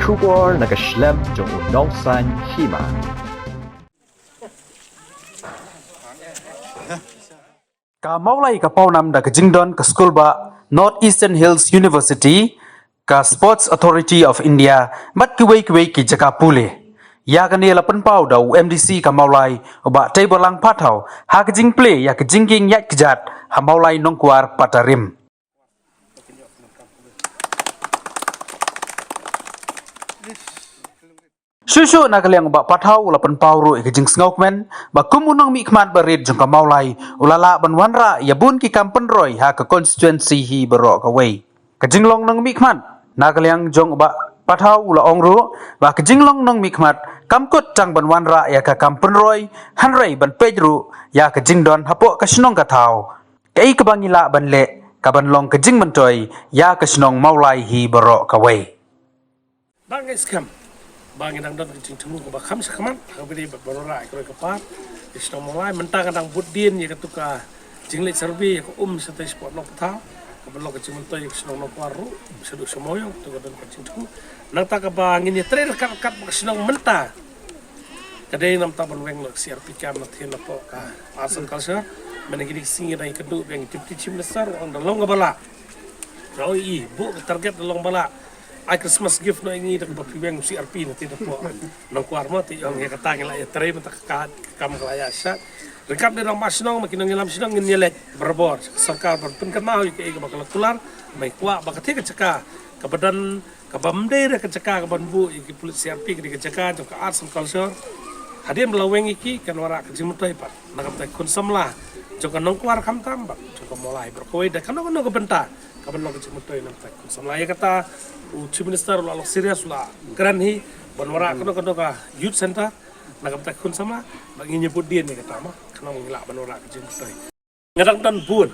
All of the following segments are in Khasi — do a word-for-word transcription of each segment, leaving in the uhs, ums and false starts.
Khubor na ka shlem jong u nongsan hima. Ka Mawlai ka pawnam da ka jingdon ka skulbah North Eastern Hills University, ka Sports Authority of India, bad kiwei kiwei ki jaka pule. Ïa kane la pynpaw da u M D C ka Mawlai, u Bah Teiborlang Pathaw, ha ka jingplie ïa ka jingkieng ïaid kjat ha Mawlai Nongkwar Patarim. Shuh shuh na ka liang u Bah Pathaw u la pynpaw ruh ïa ka jingsngewkmen ba kum u nongmihkhmat barit jong ka Mawlai u la lah ban wanrah ïa bun ki kam pynroi ha ka konstituensi hi baroh kawei. Ka jinglong nongmihkhmat na ka liang jong u Bah Pathaw u la ong ruh ba ka jinglong nongmihkhmat kam kut tang ban wanrah ïa ka kam pynroi, hynrei ban peit ruh ïa ka jingdon hapoh ka shnong ka thaw. Kaei kaba ngi lah ban leh ka ban long ka jingmyntoi ïa ka shnong Mawlai hi baroh kawei. Ba ngi skhem ba ngi dang don ka jingthmu kaba kham shakhmat ha kaba ïadei bad baroh ka roi ka par. Ka shnong Mawlai mynta ka dang bud dien ïa katu ka jingleit survey ïa ka um shatai shapoh Nongpynthau, ka ban long ka jingmyntoi ïa ka shnong Nongkwar ruh shaduh sha Mawïong. Tu ka don ka jingthmu. Nangta kaba ngin ïa trei ryngkat ryngkat bad ka shnong mynta ka dei namar ban weng noh C R P camp na thien napoh ka Arts and Culture. Mynta kine ki sngi ngi dang ïakynduh bad ïa u Deputy Chief Minister, u ong da long kaba lah. Nga ong i, buh ka target da long ba lah. Ai Christmas gift noh ïa ngi da kaba phi weng C R P na thien napoh Nongkwar mo. Te ong ïa kata ngi la ïatrei mynta ka, ka kam ka la ïa shah. Ryngkat bad rangbah shnong, ma ki nongïalam shnong ngin ïaleit barabor sha ka sorkar ban pynkynmaw ïa kaei kaba ka la kular. Ba ngi kwah ba katei ka jaka kaba don, kaba ym dei re ka jaka kaban buh ïa ki pulit C R P, ka dei ka jaka jong ka Arts and Culture. Hadien ba la weng ïa ki kan wanrah ka jingmyntoi pat na ka bynta ki khun samla jong ka Nongkwar khamtam bad jong ka Mawlai baroh kawei da kano kano ka bynta kaban long ka jingmyntoi na ka bynta ki khun samla. Ïa kata u Chief Minister u la long serious, u la kren hi ban wanrah kano kano ka youth center na ka bynta ki khun samla. Ba ngin ïa bud dien ïa kata mo, khnang ba ngi lah ban wanrah ka jingmyntoi. Nga dang don bun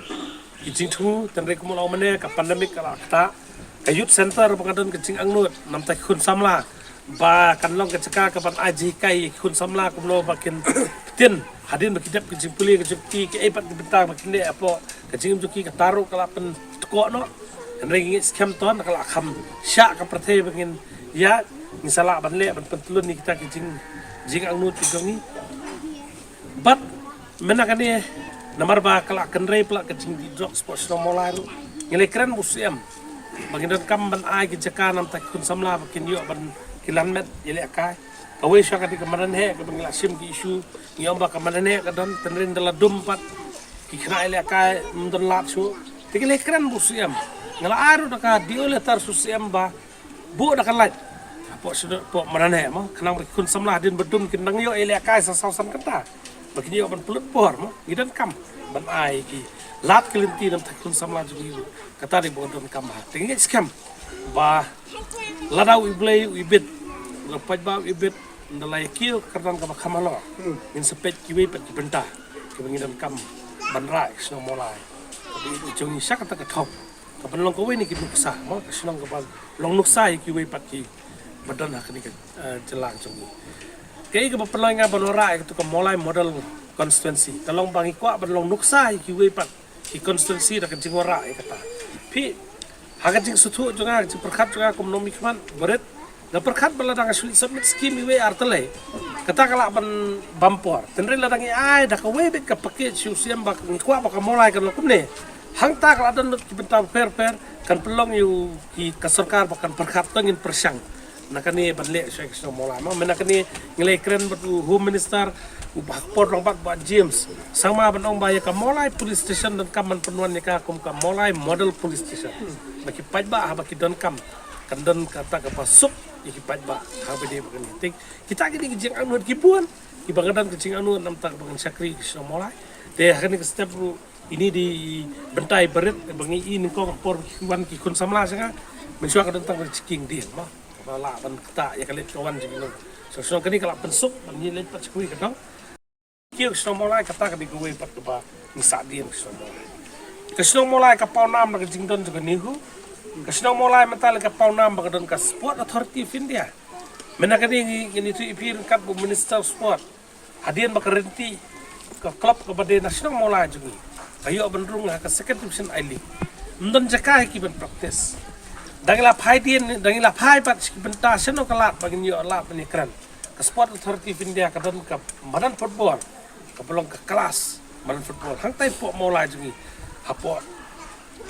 ki jingthmu, tang re kumno mynne ka pandemic ka la ktah. Ka youth center ba ka don ka jingangnud na ka bynta ki khun samla ba kan long ka jaka kaban ai jinghikai ïa ki khun samla kumno ba kin ktien hadien ba ki dep ka jingpule ka jong ki, kaei pat ki bynta ba kin leh hapoh ka jingim jong ki. Kata ruh ka la pynthikna noh. Hynrei ngi ngeit skhem to na ka la kham shah ka pyrthei ba ngin ïa, ngin sa lah ban leh ban pyntlun ïa kita ki jing, jingangnud ki jong ngi. Bad mynta kane namar ba ka la kynrei palat ka jingdih drugs hapoh shnong Mawlai ruh, ngi la kren bad u C M ba ngin donkam ban ai ki jaka na ka bynta ki khun samla ba kin ïoh ban ki lan met ïalehkai. Kawei shuwa ka dei ka madan heh kaba ngi la shim ki issue, ngi ong ba ka madan heh ka don, tang re da la dum pat ki khynnah ïalehkai ym don lad shuh. Te ngi la kren bad u C M, ngi la ai ruh da ka D O letter sha u C M ba buh da ka lait hapoh shnong, hapoh madan heh mo, khnang ba ki khun samla hadien ba dum kin nang ïoh ïalehkai sa saw san kynta ba kin ïoh ban pynlut por mo. Ngi donkam ban ai ki lad ki lynti na ka bynta ki khun samla jong ngi ruh. Kata dei ba ngi donkam bha. Te ngi ngeit skhem ba lada u Blei u ibit, u paidbah u ibit, ynda la ïa kiew ka kyrdan kaba kham halor, ngin sa peit kiwei pat ki bynta kiba ngi donkam ban rah ïa ka shnong Mawlai kaba ïeit jong ngi sha kata ka thong. Kaban long kawei na ki nuksa mo, ka shnong kaban long nuksa ïa kiwei pat ki ba don ha kane ka, eh, jylla jong ngi. Kaei kaba pynlong ïa nga ban wanrah ïa katu ka Mawlai Model Constituency ka long ba ngi kwah ban long nuksa ïa kiwei pat ki constituency da ka jingwanrah ïa kata. Phi, ha ka jingsngewthuh jong nga, ka jingpyrkhat jong nga kum u nongmihkhmat barit, nga pyrkhat ba lada nga shu leit submit skim iwei ar tylli, kata ka lah ban bam por. Tang re lada ngi ai da kawei beit ka package sha u C M ba ngi kwah ba ka Mawlai kan long kumne, hangta ka la don lut ki bynta bapher bapher, kan pynlong ïa u, ki, ka sorkar ba kan pyrkhat, to ngin pyrshang na kane ban leh shuwa ïa ka shnong Mawlai mo. Mynta kane ngi la kren bad u Home Minister, u Bah Kpor Rangbah, Bah James Sangma, ban ong ba ïa ka Mawlai Police Station donkam ban pynwan ïa ka kum ka Mawlai Model Police Station. Ba ki paidbah haba ki donkam, kan don kata kaba suk ïa ki paidbah haba dei ba kan meeting. Kita ki dei ki jingangnud ki bun kiba nga don ka jingangnud namar kata ba ngan shakri ka shnong Mawlai. Te ha kane ka step ruh, ini dei bynta iba rit ba ngi i nyngkong ha por ba ki wan ki khun samla sha nga. Mynshuwa ka don tang ba ki king dien mo, kaba lah ban ktah ïa ka leit ka wan jong ngi. Sha shnong kane ka lah pynsuk ban ngi leit pat sha kiwei ka dong. Kiew ka shnong Mawlai kata ka dei kawei pat kaba ngi sah dien ka shnong Mawlai. Ka shnong Mawlai ka pawnam da ka jingdon jong ka NEHU. Ka shnong Mawlai mynta la ka pawnam ba ka don ka Sport Authority of India. Mynta kane ngi, ngi ïathuh ïa phi ryngkat bad u Minister of Sport. Hadien ba ka rynti ka club kaba dei na shnong Mawlai jong ngi ka ïoh ban rung ha ka Second Division I-League, ym don jaka ha ki ban practice. Da ngi la phai dien, da ngi la phai pat sha ki bynta shano ka lad ba ngin ïoh lad ban ïakren. Ka Sport Authority of India ka don ka madan football kaba long ka class madan football hangtai hapoh Mawlai jong ngi, hapoh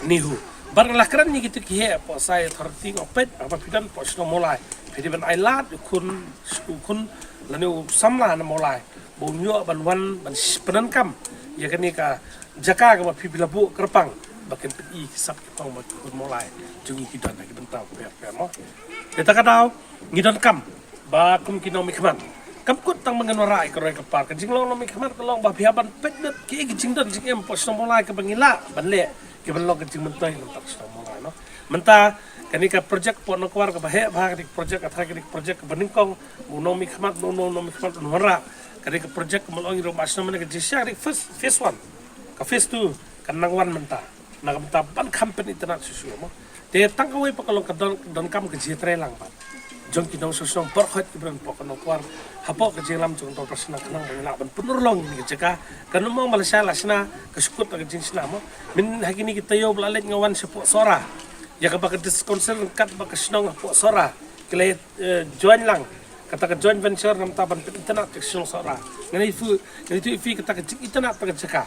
NEHU. Bad nga la kren ïa kito ki heh hapoh Sport Authority, nga ong peit, haba phi don hapoh shnong Mawlai, phi dei ban ai lad ïa u khun, u khun lane u samla na Mawlai ba un ïoh ban wan ban pyndonkam ïa kane ka jaka kaba phi la buh kyrpang ba kin pyni ki sap ki phong ba ki khun Mawlai jong ngi ki don ha ki bynta bapher bapher, mo. Te kata ka daw ngi donkam ba kum ki nongmihkhmat, kam kut tang ba ngin wanrah ïa ka roi ka par. Ka jinglong nongmihkhmat ka long ba phi hap ban peit beit ki, ki jingdon jingem hapoh shnong Mawlai kaba ngi lah ban leh, kiban long ka jingmyntoi na ka bynta ka shnong Mawlai, no. Mynta kane ka projek hapoh Nongkwar kaba heh bha, kane ka projek, ka trai, kane ka projek kaba nyngkong, u nongmihkhmat, u nong, nongmihkhmat un wanrah. Kane ka projek kaba long ïa u Bah Shnong, kane ka jingshisha, kane ka phase, phase one. Ka phase two kan nang wan mynta, na ka bynta ban kham pynitynnad shuh shuh, mo. Te tang kawei pat ka long ka don, donkam ka jingïatreilang pat jong ki nongshong shnong baroh kiba don hapoh ka Nongkwar, hapoh ka jingïalam jong ka Dorbar Shna, khnang ba ngin lah ban pynurlong ïa kane ka jaka. Kan ym ong ba lashai lashna ka shu kut da ka jingshna, mo. Mynta ha kine ki taïew ba la leit nga wan shapoh Sohra, ïa kaba ka District Council ryngkat bad ka shnong hapoh Sohra ki la, eh, join lang, kata ka joint venture namar ban pynitynnad ïa ka shnong Sohra. Ngan ïathuh, ngan ïathuh ïa phi kata ka jingitynnad ïa ka jaka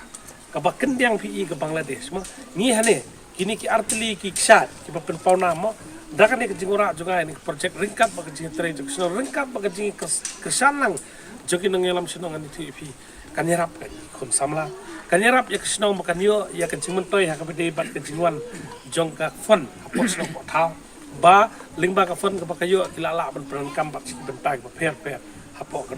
kaba khyndiat phi i ka Bangladesh, mo. Ngi hangne kine ki artylli ki kshaid kiba pynpaw nam, mo. Da kane ka jingwanrah jong nga ïa kane ka projek ryngkat bad ka jingtrei jong ka shnong, ryngkat bad ka jingkyrshan lang jong ki nongïalam shnong, ngan ïathuh ïa phi, kan ïarap ïa ki khun samla, kan ïarap ïa ka shnong ba kan ïoh ïa ka jingmyntoi ha kaba ïadei bad ka jingwan jong ka fund hapoh shnong hapoh thaw, ba lyngba ka fund kaba ka ïoh ki lah lah ban pyndonkam bad sha ki bynta kiba pher pher hapoh ka